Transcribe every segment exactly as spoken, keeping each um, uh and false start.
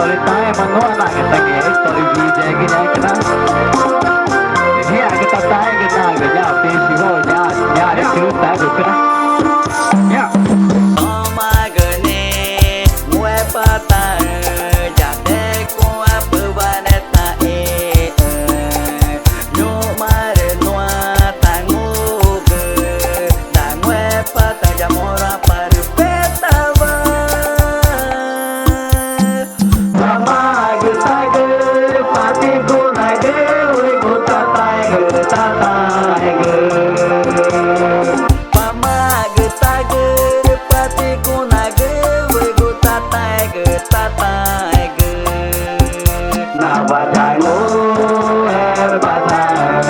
Tole taẽma nuã nagü tagü, tole wigegü ñaãcü na. Ñaãcü tataegü nagü, ñaã pexi woo, ñaã, ñaã rü tüxü̃ taegü cüna. Ñaã. Tomagüne, ngúepataü̃, yatecua̱x püwanetaãẽxü̃, ñu̱xma rü nuã tangugü, nangúepataü̃, yamoruãpa rü petawa. Pamagütagü, patigunagü, wügutataegü, tataegü. Pamagütagü, patigunagü, wügutataegü, tataegü. Nawa tangúepataü̃,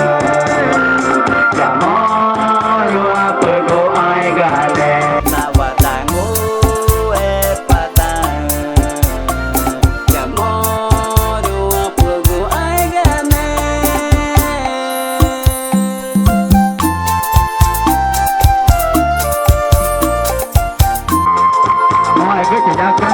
yamoruãpügu aigüane. Nawa tangúepataü̃, yamoruãpügu aigüane. Moegüche yacü.